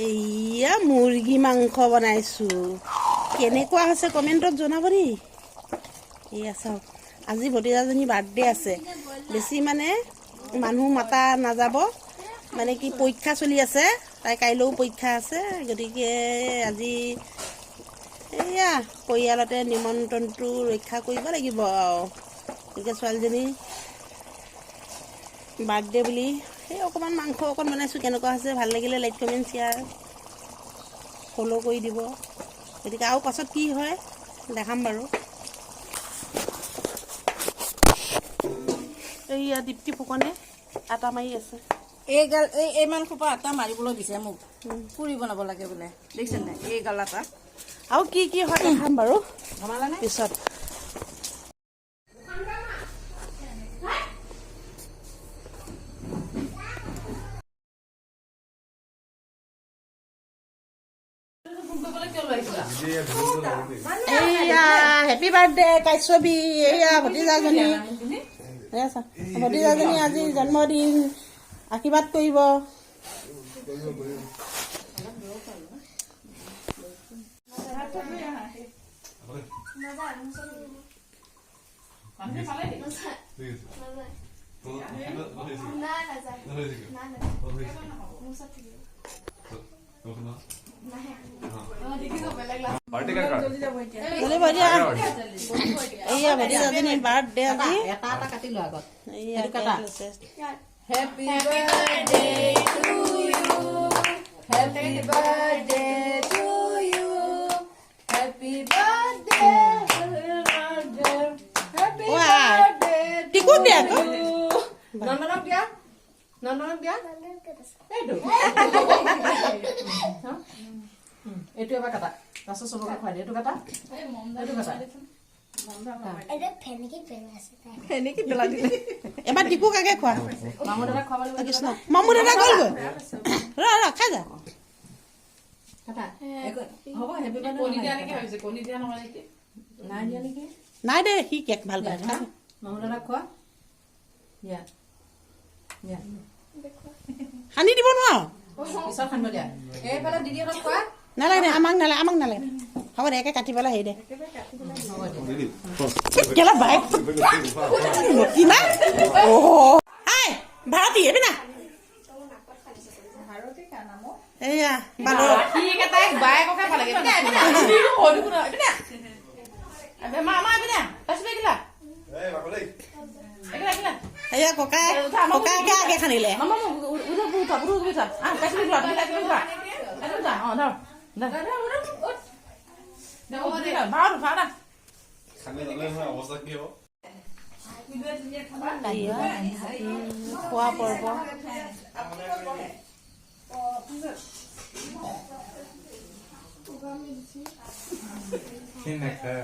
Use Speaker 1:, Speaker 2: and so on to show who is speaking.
Speaker 1: এইয়া মুৰ্গী মাংস বনাইছোঁ। কেনেকুৱা হৈছে কমেণ্টত জনাব দেই। এয়া চাওক, আজি ভতিজাজনী বাৰ্থডে আছে। বেছি মানে মানুহ মাতা নাযাব, মানে কি পৰীক্ষা চলি আছে তাই, কাইলৈও পৰীক্ষা আছে। গতিকে আজি এয়া পৰিয়ালতে নিমন্ত্ৰণটো ৰক্ষা কৰিব লাগিব আৰু। গতিকে ছোৱালীজনী বাৰ্থডে বুলি সেই অকণমান মাংস অকণ বনাইছোঁ। কেনেকুৱা হৈছে, ভাল লাগিলে লাইক, কমেণ্ট, শ্বেয়াৰ, ফ'ল' কৰি দিব। গতিকে আৰু পাছত কি হয় দেখাম বাৰু। এইয়া দীপ্তি ফুকনে আটা মাৰি আছে।
Speaker 2: এইগাল এই এইমান সোপা আটা মাৰিবলৈ দিছে মোক, পুৰি বনাব লাগে বোলে। দেখিছে নাই এইগাল আটা?
Speaker 1: আৰু কি কি হয় দেখাম বাৰু
Speaker 2: বনালানে?
Speaker 1: পিছত। এইয়া হেপী বাৰ্থডে কাশ্যপী। এইয়া ভতিজাজনী, এইয়া চা, ভতিজাজনী আজি জন্মদিন, আশীৰ্বাদ কৰিব। জ্বলিব দিয়া। এইয়া ভতিজাজনী বাৰ্থডে আজি।
Speaker 2: এটা এটা কাটি লোৱা আগত।
Speaker 1: এইয়া কেক লৈছে।
Speaker 2: Happy birthday to you, happy birthday to you, happy birthday, happy
Speaker 1: ৱাই।
Speaker 2: বাৰ্থডে।
Speaker 1: টিকুট দে আকৌ।
Speaker 2: নন্দনক দিয়া, নন্দনক দিয়া। এইটো এইটো এবাৰ কাটা, তাৰপিছত চবকে খুৱাই দিয়া। এইটো কাটা, এইটো কাটা। ফেনেকি পেলাই দিলে।
Speaker 1: এবাৰ টিকুক আগে খোৱা।
Speaker 2: মামু দাদাক খুৱাব লাগিব।
Speaker 1: কৃষ্ণ, মামু দাদা গ'লগৈ। ৰ ৰ, খাই যা।
Speaker 2: কাটা। হ'ব, হেপী বাৰ্থডে নাই দিয়া নেকি?
Speaker 1: নাই দে, সি কেক ভাল পায়, খা।
Speaker 2: মামু দাদাক খোৱা দিয়া, দিয়া।
Speaker 1: সানি দিব নোৱাৰ?
Speaker 2: পিছত সানিব দিয়া। এইফালে দিদিহঁতক খোৱা।
Speaker 1: নালাগে দে, আমাক নালাগে, আমাক নালাগে। হ'ব দে, একে কাটি পেলাই হেৰি দে।
Speaker 2: হ'ব দিয়া।
Speaker 1: কেলা বাইক নকি না। অ' আই ভাৰতী, এইবি না। এইয়া বান্দৰ।
Speaker 3: ঠিক তাইক বায়েককে ভাল লাগে।
Speaker 1: এইয়া ককাই, ককাইকে আগে খানিলে।
Speaker 4: অৱস্থা কি হ'ব?
Speaker 1: এইয়া খোৱা পৰ্ব।
Speaker 4: নাখায়।